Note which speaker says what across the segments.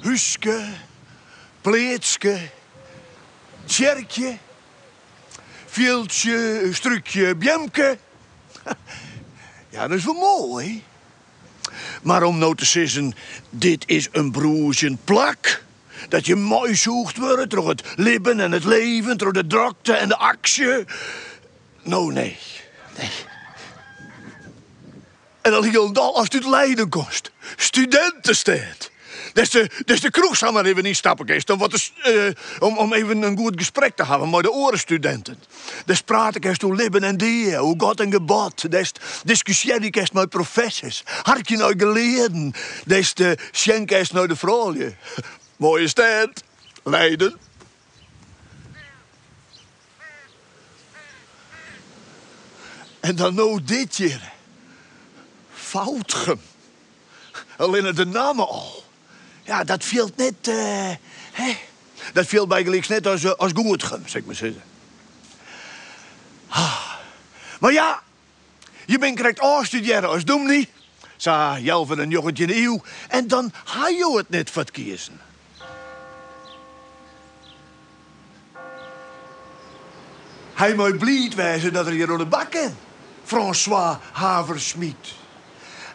Speaker 1: Húske, pleatske, tsjerkje, fjildsje, strúkje, beamke. Ja, dat is wol moai. Mar om no te sizzen, dit is in brûzjend plak, dat je meisûgd wurde troch it libben en it leven, troch de drokte en de aksje. No, nee, nee. En al hielendal ast út Leiden komst, studintestêd, dêr'tst de, dêr'tst de kroech samar even ynstappe kinst om, wat te, eh, om, om even in goed gesprek te hawwen mei de oare studinten. Dêr'tst prate kinst oer libben en dea, oer God en gebod, dêr'tst diskusjearje kinst mei professors, harkje nei gelearden, dêr'tst eh, sjen kinst nei de froulju. Moaie stêd, Leiden. En dan no dit hjir. Foudgum. Allinne de namme al. Ja, dat fielt net, hè? Dat fielt bygelyks net as, as Goedgum, sil ik mar sizze. Mar ja, je binne krekt ôfstudearre as dûmny, sa healwei de njoggentjinde iuw, en dan ha jo it net foar it kiezen. Hy mei bliid wêze dat er hjir oan de bak kin, François Haverschmidt.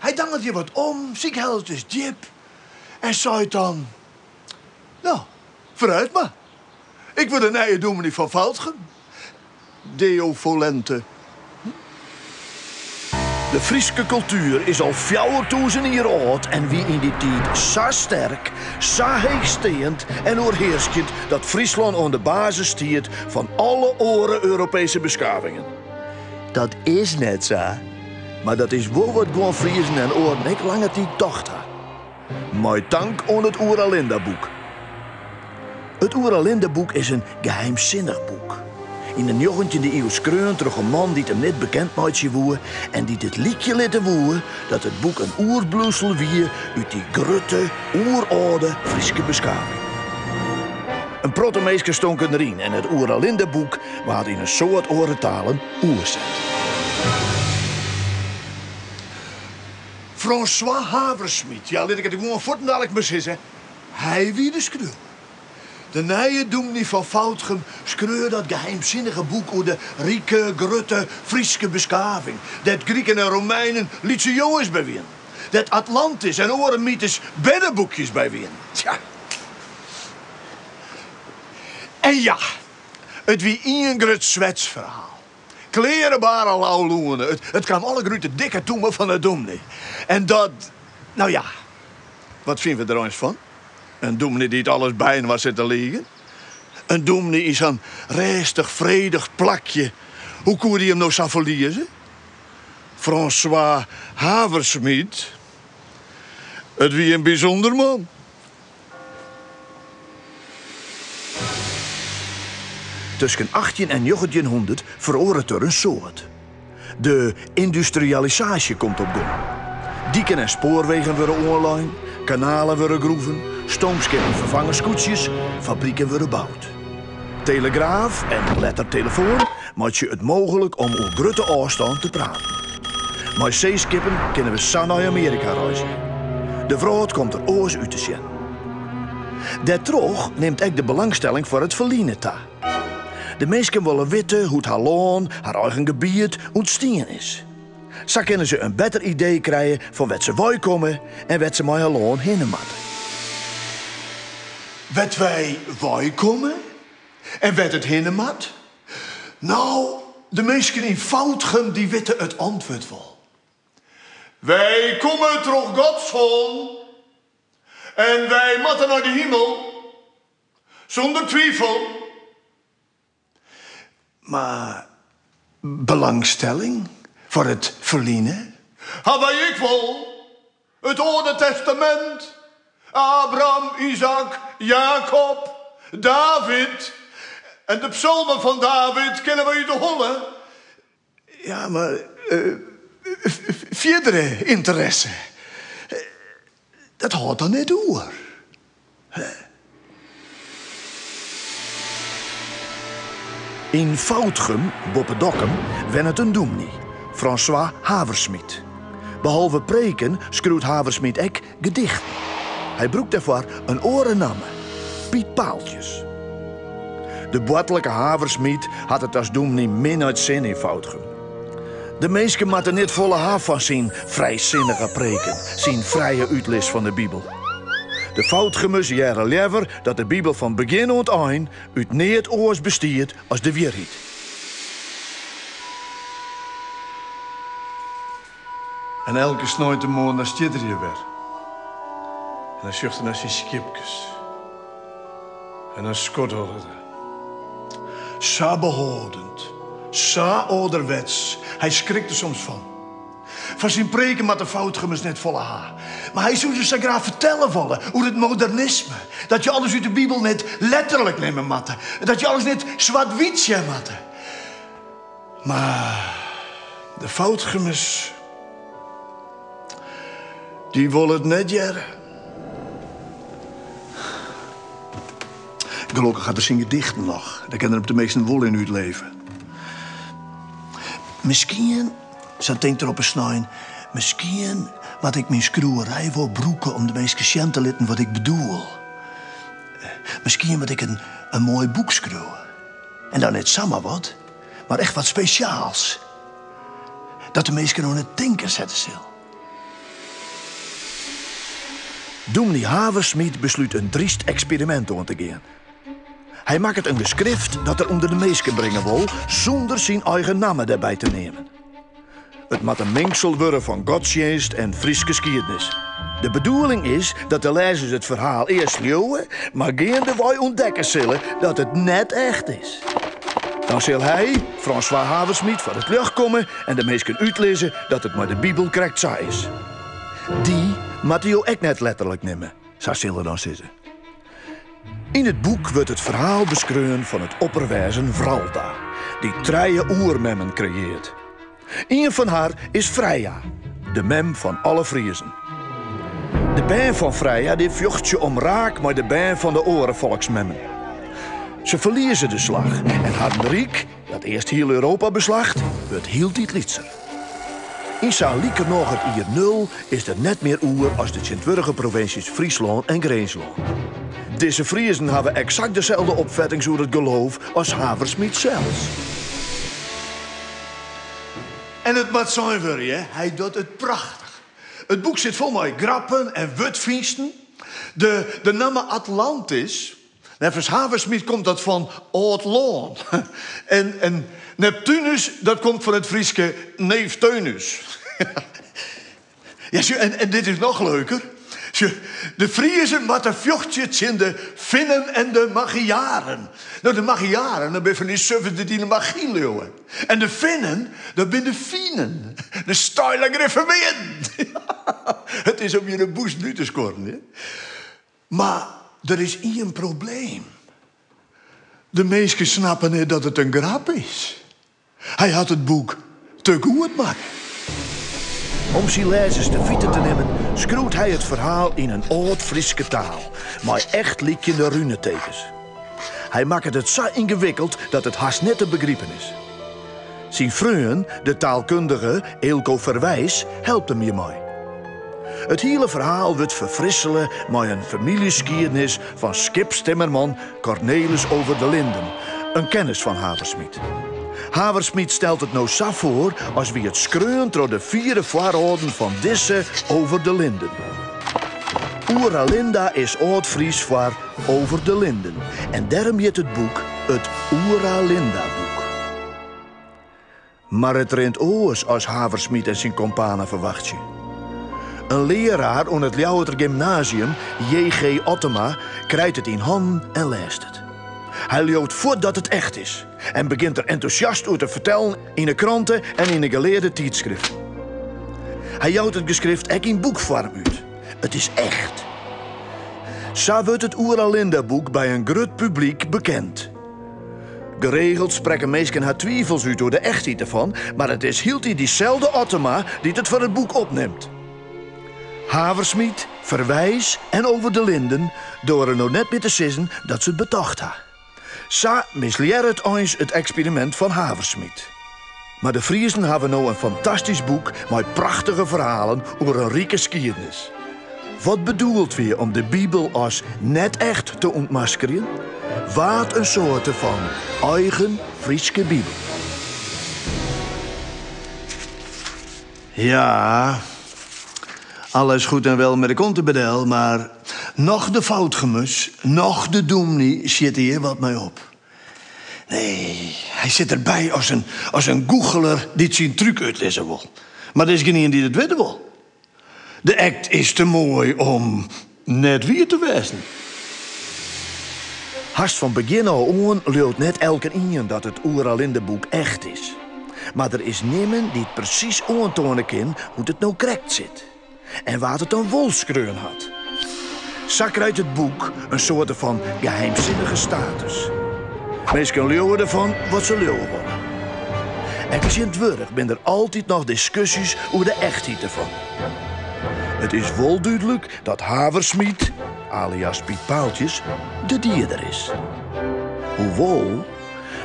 Speaker 1: Hy danget hjir wat om, sykhellet ris djip en seit dan, No, foarút mar. Ik wurd de nije dûmny fan Foudgum. Deo volente. De Fryske kultuer is al 4000 jier âld en wie yn dy tiid sa sterk, sa heechsteand en oerhearskjend dat Fryslân oan de basis stiet fan alle oare Europeeske beskavingen. Dat is net sa, mar dat is wol wat guon Friezen en oaren ek lange tiid tocht ha. Mei tank oan it Oera Linda-boek. It Oera Linda-boek is in geheimsinnich boek. Yn de njoggentjinde iuw skreaun troch in man dy't him net bekend meitsje woe en dy't it lykje litte woe dat it boek in oerbliuwsel wie út dy grutte, oerâlde Fryske beskaving. In protte minsken stonken deryn en it Oera Linda-boek waard yn in soad oare talen oerset. François Haverschmidt, ja lit ik it gewoan fuortendalik mar sizze, Hy wie de skriuwer. De nije dûmny fan Foudgum skreau dat geheimsinnige boek oer de rike, grutte Fryske beskaving, dêr't Griken en Romeinen lytse jonges by wienen, dêr't Atlantis en oare mytes berneboekjes by wienen. Tsja. En ja, it wie ien grut swetsferhaal. Klearebare lauloene, it kaam allegear út de dikke tûme fan de dûmny. En dat, no ja, wat fine we der eins fan? In dûmny dy't alles byinoar sit te ligen? In dûmny yn sa'n rêstich, fredich plakje, hoe koe dy him no sa ferlieze? François Haverschmidt, it wie in bysûnder man. Tusken 18 en 1900 feroaret der in soad. De yndustrialisaasje komt op gong. Diken en spoarwegen wurde oanlein, kanalen wurde groeven, stoomskippen ferfange skûtsjes, fabriken wurde boud. Telegraaf en letter telefoan meitsje it mooglik om oer grutte ôfstân te praten. Mei seeskippen kinne we sa nei Amearika reizgje. De wrâld komt der oars út te sjen. Dêrtroch nimt ek de belangstelling foar it ferline ta. De minsken wolle witte hoe't har lân, har eigen gebiet, ûntstien is. Sa kinne se in better idee krije fan wêr't se weikomme en wêr't se mei har lân hinne moatte. Wêr't wy weikomme en wêr't it hinne moat? No, de minsken yn Foudgum dy witte it antwurd wol. Wy komme troch Gods hân en wy moatte nei de himel, sûnder twifel. Mar belangstelling foar it ferline ha wy ek wol. It Alde Testamint, Abraham, Izaäk, Jakob, David en de psalmen fan David kinne wy út de holle. Ja, mar fierdere ynteresse, dat hâldt dan net oer. Yn Foudgum, boppe Dokkum, wennet in dûmny, François Haverschmidt. Behalve preken skriuwt Haverschmidt ek gedichten. Hy brûkt dêrfoar in oare namme, Piet Paaltjes. De boartlike Haversmiet hat it as dûmny min nei 't sin yn Foudgum. De minsken moatte net folle ha fan syn frijsinnige preken, syn frije útlis fan de Bibel. De Foudgumers hearre leaver dat de Bibel fan begjin oant ein út neat oars bestiet as de wierheid.
Speaker 2: En elke sneintemoarn dan stiet er hjir wer. En dan sjocht er nei syn skiepkes. En dan skodholet er. Sa behâldend, sa âlderwets, hy skrikt der soms fan. Fan syn preken moatte Foudgumers net folle ha. Mar hy soe se sa graach fertelle wolle oer it modernisme. Dat je alles út de Bibel net letterlik nimme moatte. Dat je alles net swart-wyt sjen moatte. Mar de Foudgumers, dy wolle it net hearre. Gelokkich hat er syn gedichten noch. Dêr kin er him teminsten wol yn útleve.
Speaker 1: Miskien, sa tinkt er op in snein, miskien moat ik myn skriuwerij wol brûke om de minsken sjen te litten wat ik bedoel. Miskien moat ik in moai boek skriuwe. En dan net samar wat, mar echt wat spesjaals. Dat de minsken oan it tinken sette sil. Dûmny Haversmiet beslút in dryst eksperimint oan te gean. Hy makket in geskrift dat er ûnder de minsken bringe wol, sûnder syn eigen namme dêrby te neamen. It moat in mingsel wurde fan godstsjinst en Fryske skiednis. De bedoeling is dat de lêzers it ferhaal earst leauwe, mar geandewei ûntdekke sille dat it net echt is. Dan sil hy, François Haversmiet, foar it ljocht komme en de minsken útlizze dat it mei de Bibel krekt sa is. Dy moatte jo ek net letterlik nimme, sa sil er dan sizze. Yn it boek wurdt it ferhaal beskreaun fan it opperwêzen Wralda, dy't trije oermemmen kreëart. Ien fan har is Freya, de mem fan alle Friezen. De bern fan Freya dy fjochtsje om raak mei de bern fan de oare folksmemmen. Se ferlieze de slach en harren ryk, dat earst hiel Europa beslacht, wurdt hieltyd lytser. Yn sa likernôch it jier nul is der net mear oer as de tsjintwurdige provinsjes Fryslân en Grinslân. Dizze Friezen hawwe eksakt deselde opfettings oer it geloof as Haversmiet sels.
Speaker 2: En it moat sein wurde, hear, hy docht it prachtich. It boek sit fol mei grappen en wurdfynsten. De, de namme Atlantis, neffens Haversmiet komt dat fan âld lân. En, en Neptunus, dat komt fan it Fryske neefteunus. Ja, sjoch, en, en dit is noch leuker. Sjoch, de Friezen moatte fjochtsje tsjin de Finnen en de Magyaren. No, de Magyaren, dat binne fan dy suffers dy't yn de magy leauwe. En de Finnen, dat binne de Finen, de steile grifformearden. It is om je de bûsen út te skuorren, hè. Mar der is ien probleem. De minsken snappe net dat it in grap is. Hy hat it boek te goed makke.
Speaker 1: Om syn lêzers te fite te nimmen, skriuwt hy it ferhaal yn in âld-Fryske taal, mei echt lykjende runetekens. Hy makket it sa yngewikkeld dat it hast net te begripen is. Syn freon, de taalkundige Eelco Verwijs, helpt him hjirmei. It hiele ferhaal wurdt ferfrissele mei in famyljeskiednis fan skipstimmerman Cornelis Over de Linden, in kennis fan Haversmiet. Haversmiet stelt it no sa foar as wie it skreaun troch de fiere foarâlden fan dizze Over de Linden. Oera Linda is âld-Fries foar Over de Linden en dêrom hjit it boek it Oera Linda-boek. Mar it rint oars as Haversmiet en syn kompanen ferwachtsje. In learaar oan it Ljouwerter gymnasium, JG. Ottema, krijt it yn hannen en lêst it. Hy leaut fuort dat it echt is en begjint der entûsjast oer te fertellen yn 'e krante en yn 'e gelearde tydskriften. Hy jout it geskrift ek yn boekfoarm út. It is echt. Sa wurdt it Oera Linda-boek by in grut publyk bekend. Geregeld sprekke minsken har twivels út oer de echtheid derfan, mar it is hieltyd dyselde Ottema dy't it foar it boek opnimt. Haversmiet, Verwijs en Over de Linden doare no net mear te sizzen dat se it betocht ha. Sa mislearret eins it eksperimint fan Haversmiet. Mar de Friezen hawwe no in fantastysk boek mei prachtige ferhalen oer in rike skiednis. Wat bedoeld wie om de Bibel as net echt te ûntmaskerjen, waard in soarte fan eigen Fryske Bibel.
Speaker 2: Ja, alles goed en wel met de kontebedel, mar noch de Foutgummers, noch de dûmny sjitte hjir wat mei op. Nee, hy sit derby as in, as in gûcheler dy't syn trúk útlizze wol. Mar der is gjinien dy't it witte wol. De act is te moai om net wier te wêzen.
Speaker 1: Hast fan begjin ôf oan leaut net elkenien dat it Oera Lindeboek echt is. Mar der is nimmen dy't presys oantoane kin hoe't it no krekt sit. En wa't it dan wol skreaun hat. Sa krijt it boek in soarte fan geheimsinnige status. Minsken leauwe derfan wat se leauwe wolle. En tsjintwurdich binne der altyd noch diskusjes oer de echtheid derfan. It is wol dúdlik dat Haversmiet, alias Piet Paaltjes, de dieder is. Hoewol,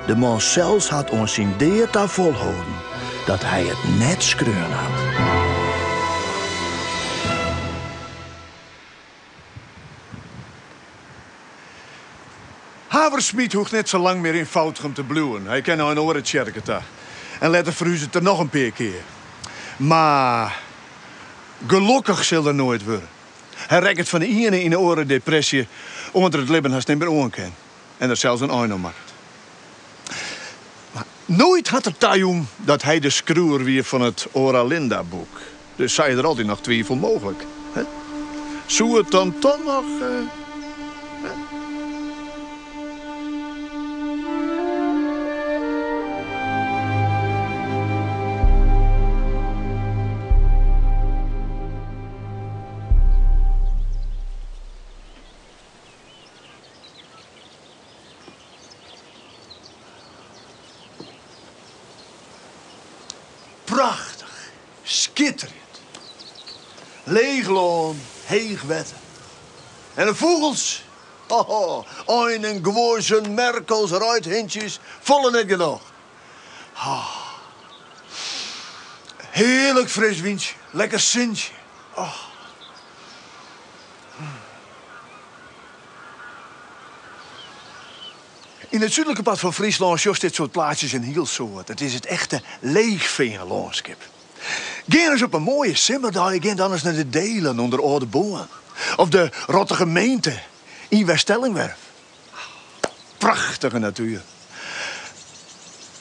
Speaker 1: de man sels hat oan syn dea ta folholden dat hy it net skreaun hat.
Speaker 2: Haversmiet hoecht net sa lang mear yn Foudgum te bliuwen. Hy kin nei in oare tsjerke ta. En letter ferhuzet er noch in pear kear. Mar gelokkich sil er noait wurde. Hy rekket fan de iene yn de oare depresje oant er it libben hast net mear oan kin en der sels in ein oan makket. Mar noait hat er tajûn dat hy de skriuwer wie fan it Oera Linda-boek. Dus sa is der altyd noch twivel mooglik. Soe it dan toch noch. Prachtich, skitterjend. Leech lân, heech wetter. En de fûgels, ho, einen, guozzen, merkels, reidhintsjes, folle net genôch. Hearlik fris wyntsje, lekker sintsje. Yn it súdlike part fan Fryslân sjochst dit soart plaatsjes in hiel soad. It is it echte leechfeanlânskip. Gean ris op in moaie simmerdei, gean dan ris nei de Deelen ûnder Aldeboarn. Of de Rottige Meente yn Weststellingwerf. Prachtige natuer.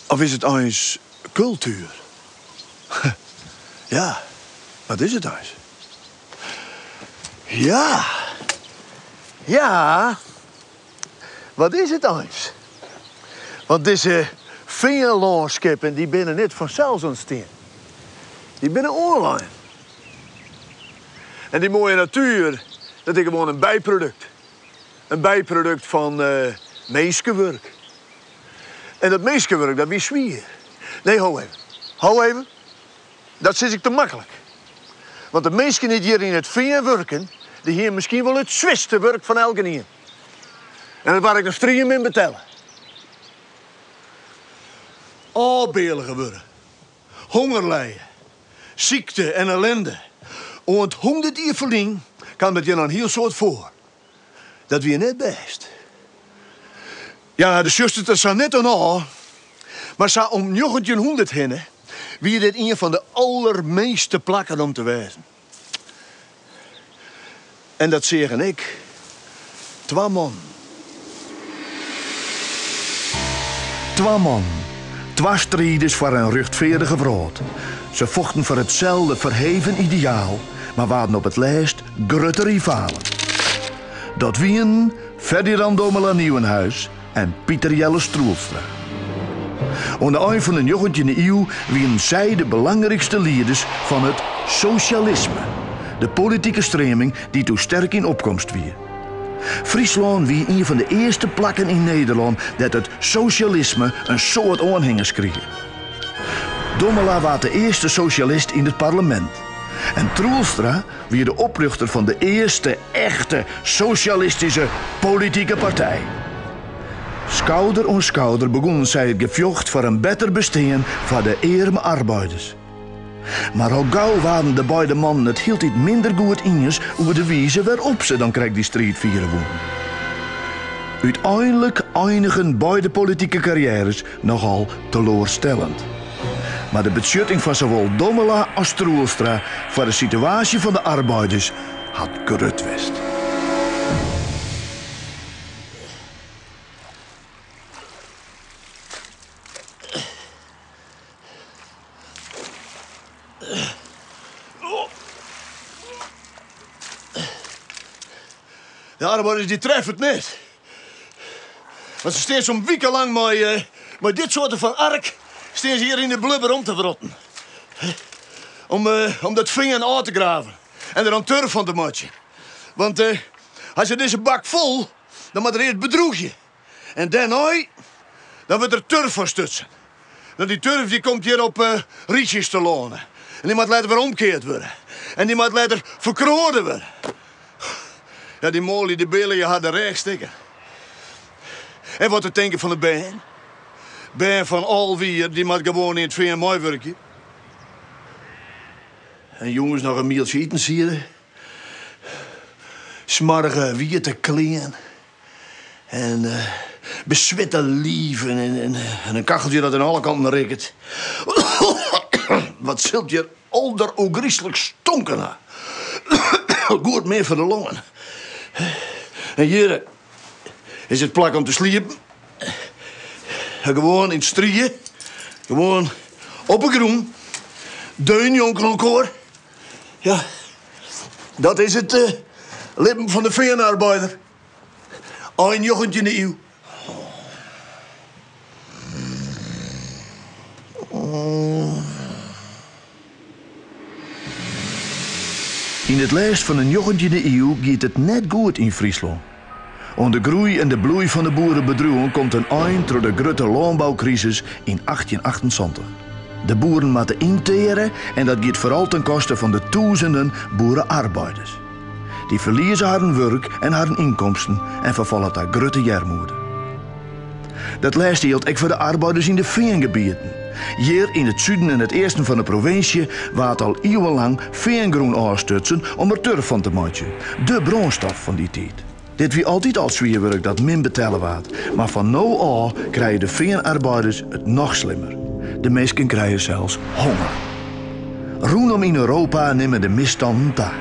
Speaker 2: Of is it eins kultuer? Ja, wat is it eins? Ja, ja, wat is it eins? Want dizze feanlânskippen dy binne net fansels ûntstien. Dy binne oanlein. En dy moaie natuer, dat is gewoan in byprodukt. In byprodukt fan minskewurk. En dat minskewurk, dat wie swier. Nee, ho even. Ho even. Dat sis ik te maklik. Want de minsken dy't hjir yn it fean wurken, dy hiene miskien wol it swierste wurk fan elkenien. En dat waard ek noch striemin betelle. Ôfbealige wurde, honger lije, sykte en ellinde. Oant hûndert jier ferlyn kaam dat hjir noch in hiel soad foar. Dat wie net bêst. Ja, do sjochst it der sa net oan ôf, mar sa om njoggentjinhûndert hinne wie dit ien fan de allermeaste plakken om te wêzen. En dat seagen ek twa mannen.
Speaker 1: Twa mannen, twa striders foar in rjochtfeardige wrâld. Se fochten foar itselde ferheven ideaal, mar waarden op it lêst grutte rivalen. Dat wienen Ferdinand Domela Nieuwenhuis en Pieter Jelles Troelstra. Oan de ein fan de njoggentjinde iuw wienen sy de belangrykste lieders fan it sosjalisme, de politike streaming dy't doe sterk yn opkomst wie. Fryslân wie ien fan de earste plakken yn Nederlân dêr't it sosjalisme in soad oanhingers krige. Domela waard de earste sosjalist yn it parlemint en Troelstra wie de oprjochter fan de earste echte sosjalistyske politike partij. Skouder oan skouder begûnen sy it gefjocht foar in better bestean foar de earme arbeiders. Mar al gau waarden de beide mannen it hieltyd minder goed iens oer de wize wêrop't se dan krekt dy striid fiere woenen. Uteinlik einigen beide politike karriêres nochal teloarstellend. Mar de betsjutting fan sawol Domela as Troelstra foar de situaasje fan de arbeiders hat grut west.
Speaker 2: De arbeiders dy treffe it net. Want se stean soms wikenlang mei, eh, mei dit soarte fan ark stean se hjir yn de blubber om te wrotten. Om, eh, om dat fean ôf te graven en der dan turf fan te meitsjen. Want eh, as se dizze bak fol, dan moat er earst bedroegje. En dêrnei dan wurdt der turf fan stutsen. No, dy turf dy komt hjir op uh, rychjes telâne. En dy moat letter wer omkeard wurde. En dy moat letter ferkroade wurde. Ja, dy manlju dy bealje har de rêch stikken. En wat te tinken fan de bern? Bern fan 11 jier, dy moat gewoan yn it fean meiwurkje. En jûns noch in mieltsje itensiede. Smoarge wiete klean. En uh, beswitte liven en, en, en in kacheltsje dat oan alle kanten rikket. Wat sil it hjir alderôfgryslik stonken ha. Goed min foar de longen. En hjir is it plak om te sliepen. Gewoan yn it strie. Gewoan op 'e grûn. Deun njonken elkoar. Ja, dat is it eh, libben fan de feanarbeider. Ein njoggentjinde iuw.
Speaker 1: Yn it lêst fan de njoggentjinde iuw giet it net goed yn Fryslân. Oan de groei en de bloei fan de boerebedriuwen komt in ein troch de grutte lânboukrisis yn 1878. De boeren moatte ynteare en dat giet foaral ten koste fan de tûzenen boere-arbeiders. Dy ferlieze harren wurk en harren ynkomsten en ferfalle ta grutte earmoede. Dat lêste jildt ek foar de arbeiders yn de feangebieten. Hjir yn it suden en it easten fan de provinsje waard al iuwenlang feangrûn ôfstutsen om der turf fan te meitsjen, de brânstof fan dy tiid. Dit wie altyd al swier wurk dat min betelle waard, mar fan no ôf krije de feanarbeiders it noch slimmer. De minsken krije sels honger. Rûnom yn Europa nimme de misstannen ta.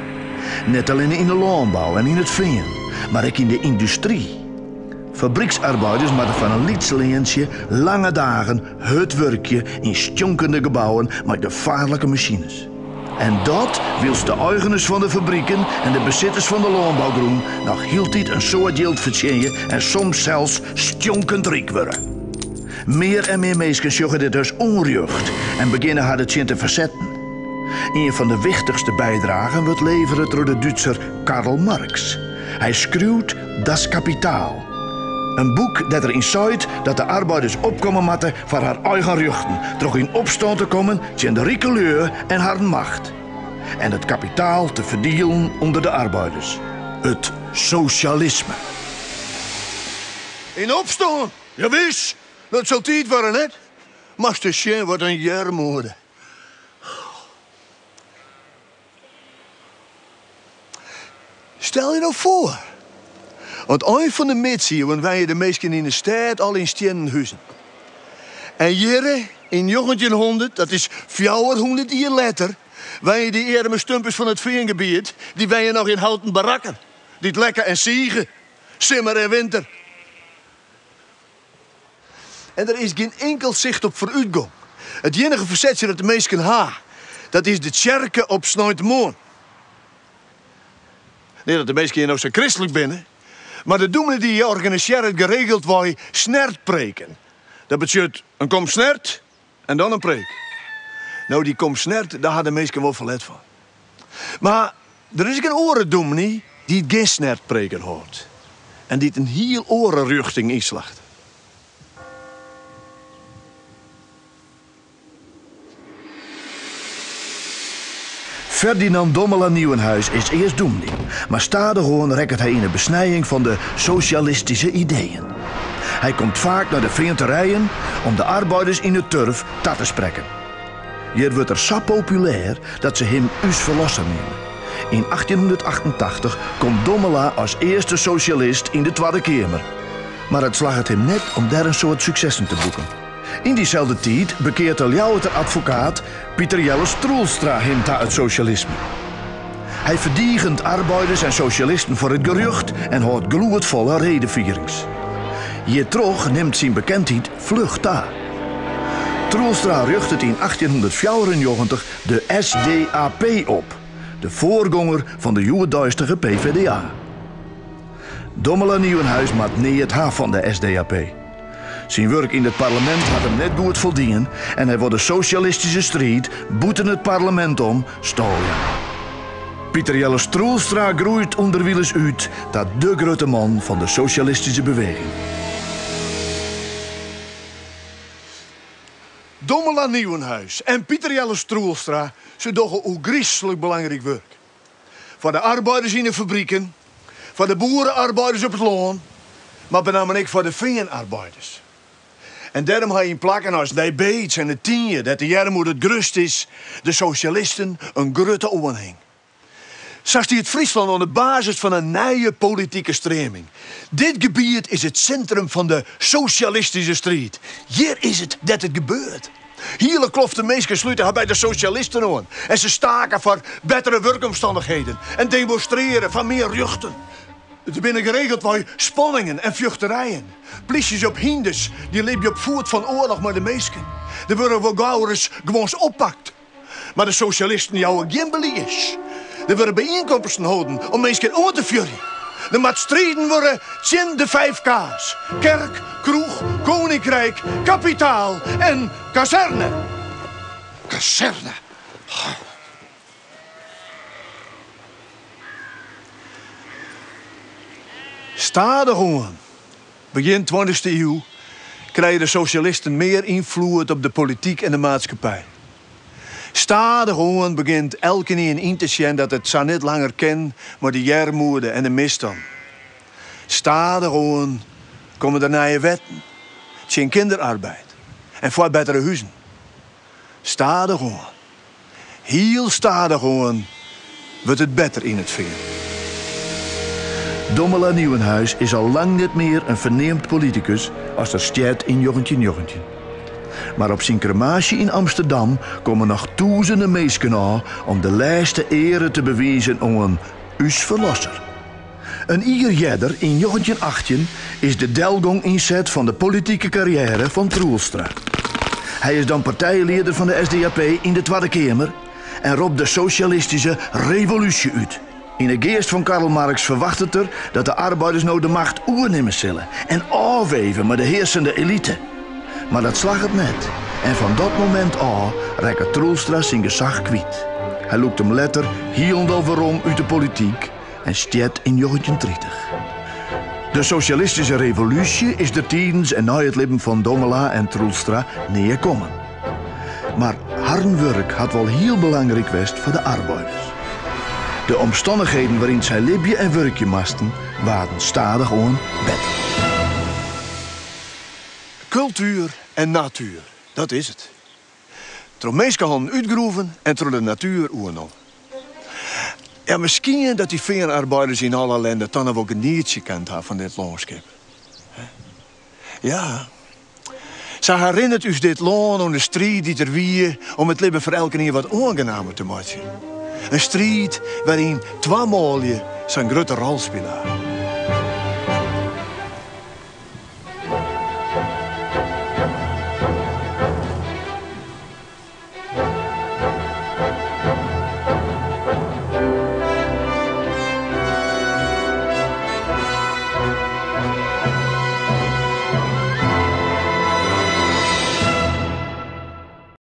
Speaker 1: Net allinne yn de lânbou en yn it fean, mar ek yn de yndustry. Fabryksarbeiders moatte foar in lyts leantsje lange dagen hurd wurkje yn stjonkende gebouwen mei gefaarlike masines. En dat wylst de eigeners fan de fabriken en de besitters fan de lânbougrûn noch hieltyd in soad jild fertsjinje en soms sels stjonkend ryk wurde. Mear en mear minsken sjogge dit as ûnrjocht en begjinne har der tsjin te fersetten. Ien fan de wichtichste bydragen wurdt levere troch de Dútser Karl Marx. Hy skriuwt Das Kapital, in boek dêr't er yn seit dat de arbeiders opkomme moatte foar har eigen rjochten troch yn opstân te kommen tsjin de rike lju en harren macht en it kapitaal te ferdielen ûnder de arbeiders, it sosjalisme.
Speaker 2: Yn opstân? Jawis, dat sil tiid wurde, net? Moatst ris sjen wat in earmoede. Stel je no foar, oan it ein fan de midsiuwen wenje de minsken yn de stêd al yn stiennen huzen. En hjirre yn njoggentjinhûndert, dat is 400 jier letter, wenje dy earme stumpers fan it feangebiet, dy wenje noch yn houten barakken, dy't lekke en sige, simmer en winter. En der is gjin inkeld sicht op foarútgong. It iennige fersetsje dat de minsken ha, dat is de tsjerke op sneintemoarn. Net dat de minsken hjir no sa kristlik binne, mar de dûmny dy organisearret geregeldwei snertpreken. Dat betsjut in kom snert en dan in preek. No, dy kom snert, dêr ha de minsken wol ferlet fan. Mar der is ek in oare dûmny dy't gjin snertpreken hâldt en dy't in hiel oare rjochting ynslacht.
Speaker 1: Ferdinand Domela Nieuwenhuis is earst dûmny, mar stadichoan rekket hy yn 'e besnijing fan de sosjalistyske ideeën. Hy komt faak nei de feanterijen om de arbeiders yn 'e turf ta te sprekken. Hjir wurdt er sa populêr dat se him ús ferlosser neame. Yn 1888 komt Domela as earste sosjalist yn de Twadde Keamer. Mar it slagget him net om dêr in soad suksessen te boeken. Yn dyselde tiid bekeart de Ljouwerter advokaat Pieter Jelles Troelstra him ta it sosjalisme. Hy ferdigent arbeiders en sosjalisten foar it gerjocht en hâldt gloedfolle redefierings. Hjirtroch nimt syn bekendheid fluch ta. Troelstra rjochtet yn 1894 de SDAP op, de foargonger fan de hjoeddeistige PvdA. Domela Nieuwenhuis moat neat ha fan de SDAP. Syn wurk yn it parlemint hat him net goed foldien en hy wol de sosjalistyske striid bûten it parlemint om stâl jaan. Pieter Jelles Troelstra groeit ûnderwilens út ta de grutte man fan de sosjalistyske beweging.
Speaker 2: Domela Nieuwenhuis en Pieter Jelles Troelstra, se dogge oergryslik belangryk wurk. Foar de arbeiders yn de fabriken, foar de boere-arbeiders op it lân, mar benammen ek foar de feanarbeiders. En dêrom ha yn plakken as Nij Beets en De Tynje, dêr't de earmoede it grutst is, de sosjalisten in grutte oanhing. Sa stiet Fryslân oan de basis fan in nije politike streaming. Dit gebiet is it sintrum fan de sosjalistyske striid. Hjir is it dêr't it gebeurt. Hiele kloften minsken slute har by de sosjalisten oan en se stake foar bettere wurkomstannichheden en demonstreare foar mear rjochten. Der binne geregeldwei spanningen en fjochterijen. Plysjes op hynders dy libje op foet fan oarloch mei de minsken. Der wurde wol gauris guons oppakt. Mar de sosjalisten jouwe gjin belies. Der wurde byienkomsten holden om minsken oan te fjurjen. Der moat striden wurde tsjin de vijf K's, kerk, kroech, koninkrijk, kapitaal en kazerne. Kazerne. Stadichoan, begjin tweintichste iuw, krije de sosjalisten mear ynfloed op de polityk en de maatskippij. Stadichoan begjint elkenien yn te sjen dat it sa net langer kin mei de earmoede en de misstân. Stadichoan komme der nije wetten tsjin kinderarbeid en foar bettere huzen. Stadichoan, hiel stadichoan wurdt it better yn it fean.
Speaker 1: Domela Nieuwenhuis is al lang net mear in ferneamd politikus as er stjert yn 1919. Mar op syn kremaasje yn Amsterdam komme noch tûzenen minsken ôf om de lêste eare te bewizen oan ús ferlosser. In jier earder, yn 1918, is de delgong ynset fan de politike karriêre fan Troelstra. Hy is dan partijlieder fan de SDAP yn de Twadde Keamer en ropt de sosjalistyske revolúsje út. Yn 'e geast fan Karl Marx ferwachtet er dat de arbeiders no de macht oernimme sille en ôfweve mei de hearsende elite. Mar dat slagget net en fan dat momint ôf rekket Troelstra syn gesach kwyt. Hy lûkt him letter hielendal werom út de polityk en stjert yn 1930. De sosjalistyske revolúsje is der tidens en nei it libben fan Domela en Troelstra nea kommen. Mar harren wurk hat wol hiel belangryk west foar de arbeiders. De omstannichheden wêryn't sy libje en wurkje moasten, waarden stadichoan better.
Speaker 2: Kultuer en natuer, dat is it. Troch minskehannen útgroeven en troch de natuer oernommen. Ja, miskien dat dy feanarbeiders yn alle ellende dan noch wol genietsje kind ha fan dit lânskip. Ja, sa herinnert ús dit lân oan de striid dy't der wie om it libben foar elkenien wat oangenamer te meitsjen. In striid wêryn twa manlju sa'n grutte rol spile ha.